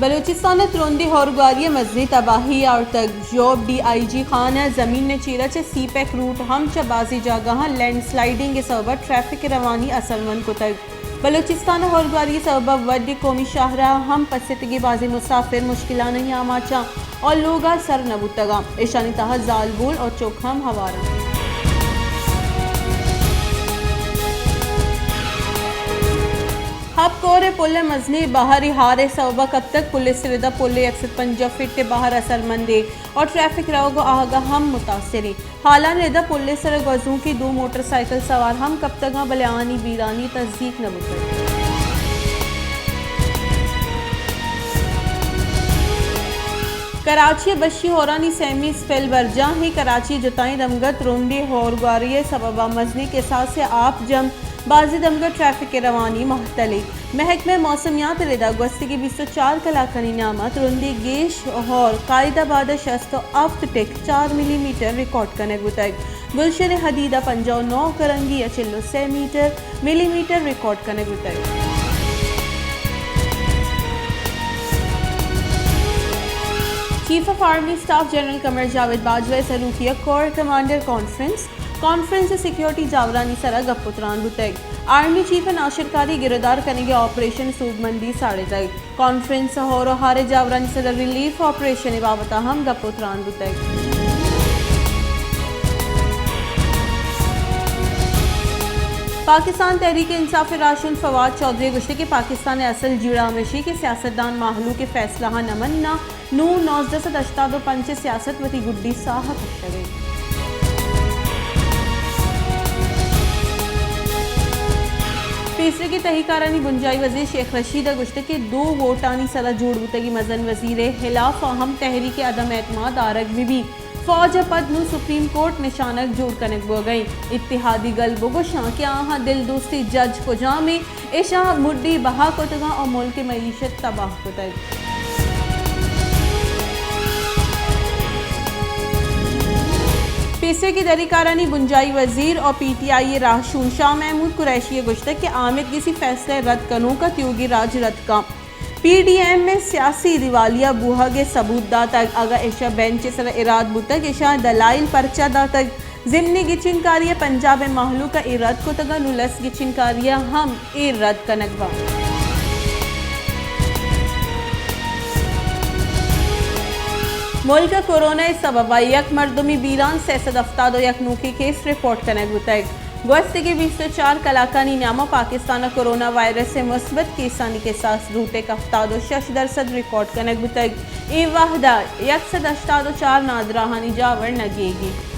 بلوچستان ءَ ترندیں ہوارگواری ءَ مزنیں تباہی آورتگ۔ ژوب ڈی آئی جی خان ءِ زمین ءِ چیرا چہ سی پیک روٹ ہم چہ بازیں جاگہاں لینڈ سلائیڈنگ ءِ سبب ءَ ٹریفک ءِ روانی اثرمند کتگ۔ بلوچستان ءَ ہوارگواری ءِ سبب ءَ وڈیں قومی شاہراہ ہم پستگیں، بازیں مسافر مشکلانی آماچاں اور لوگا سر نہ بوتگاں۔ ایشانی تہا زالبول اور چک ہم ہوار انت۔ ہب کور ءِ پل ءِ مزنیں بہرے ہار ءِ سوب ءَ کپتگ۔ پل ءِ سرا پل ءِ یک سد پنجاہ فٹ ءِ بہر اثرمندیں اور ٹریفک روگ ءُ آہگ ءَ ہم متاثریں۔ ہالانی ردا پل ءِ سرا گوزونکیں دو موٹر سائیکل سوار ہم کپتگاں، بلے آہانی بیرانی ءِ تصدیق نہ بوتگ۔ کراچی ءِ بشی ہورانی سیمی اسپیل برجاہ ایں۔ کراچی ءِ جتائیں دمگاں ترندیں ہوارگواری ءِ سبب ءَ مزنیں کساس ءِ آپ جم، بازیں دمگاں ٹریفک ءِ روانی مہتل ایں۔ محکمہ موسمیات ءِ ردا گوستگیں بیست ءُ چار کلاکانی نیام ءَ ترندیں گیش ءُ ہور قائد آباد ءَ شست ءُ ہفت ٹک چار ملی میٹر ریکارڈ کنگ بوتگ۔ گلشن ءِ حدید ءَ پنجاہ ءُ نو، کرنگی ءَ چل ءُ سے میٹر، ملی میٹر ریکارڈ کنگ بوتگ۔ Chief of army staff general Qamar Javed Bajwa ءِ سروکی ءَ کور کمانڈر کانفرنس، کانفرنس ءَ سیکیورٹی جاورانی سرا گپ ءُ تران بوتگ۔ آرمی چیف ءِ ناشرکاری گرودار کنگ ءِ آپریشن ءِ سوبمندی ساڑتگ۔ کانفرنس ءَ ہور ءُ ہار ءِ جاورانی سرا ریلیف آپریشن ءِ بابت ءَ ہم گپ ءُ تران بوتگ۔ پاکستان تحریک انصاف ءِ راہشون فواد چوہدری ءَ گوشتگ کہ پاکستان ءِ اصل جیڑہ ہمیش ایں کہ سیاستدان مہلوک ءِ فیصلہ ءَ نہ مناں۔ نوں نوزدہ سد ہشتاد ءُ پنچ ءِ سیاست وتی گڈی ساہ ءَ کشگ ءَ ایں۔ پیسریگیں تہی کارانی بنجاہی وزیر شیخ رشید ءَ گوشتگ کہ دو ووٹانی سرا جوڑ بوتگیں مزن وزیر ءِ ہلاف ءَ ہم تحریک عدم اعتماد آرگ بہ بیت۔ فوج ءَ پد نوں سپریم کورٹ نشانگ جوڑ کنگ بوگ ءَ ایں۔ اتحادی گل بگوشاں کہ آہاں دل دوستیں جج کجام ایں؟ ایشاں مڈی بہا کتگاں ءُ ملک ءِ معیشت تباہ کتگ۔ پیسریگیں دری کارانی بنجاہی وزیر ءُ پی ٹی آئی ءِ راہشون شاہ محمود قریشی ءَ گوشتگ کہ آمید گسی فیصلہ ءِ رد کنوک ءَ تیوگیں راج رد کاں۔ پی ڈی ایم ءِ سیاسی دیوالیہ بوہگ ءِ ثبوت داتگ۔ اگاں ایشاں بینچ ءِ سرا ایراد بوتگ، ایشاں دلائل پرچا داتگ؟ ضمنی گچینکاری ءَ پنجاب ءِ مہلوک ءَ اے رد کتگ ءُ نوں لس گچینکاری ءَ ہم اے رد کنگ بنت۔ ملک ءَ کورونا ءِ سبب ءَ یک مردمی بیران، سئے سد ہفتاد ءُ یک نوکیں کیس رپورٹ کنگ بوتگ۔ گوستگیں بیست ءُ چار کلاکانی نیام ءَ پاکستان ءَ کورونا وائرس ءِ مثبت کیسانی کساس دو ٹک ہفتاد ءُ شش درسد ریکارڈ کنگ بوتگ۔ اے وہد ءَ یک سد ہشتاد ءُ چار نادراہانی جاور نگیگ ایں۔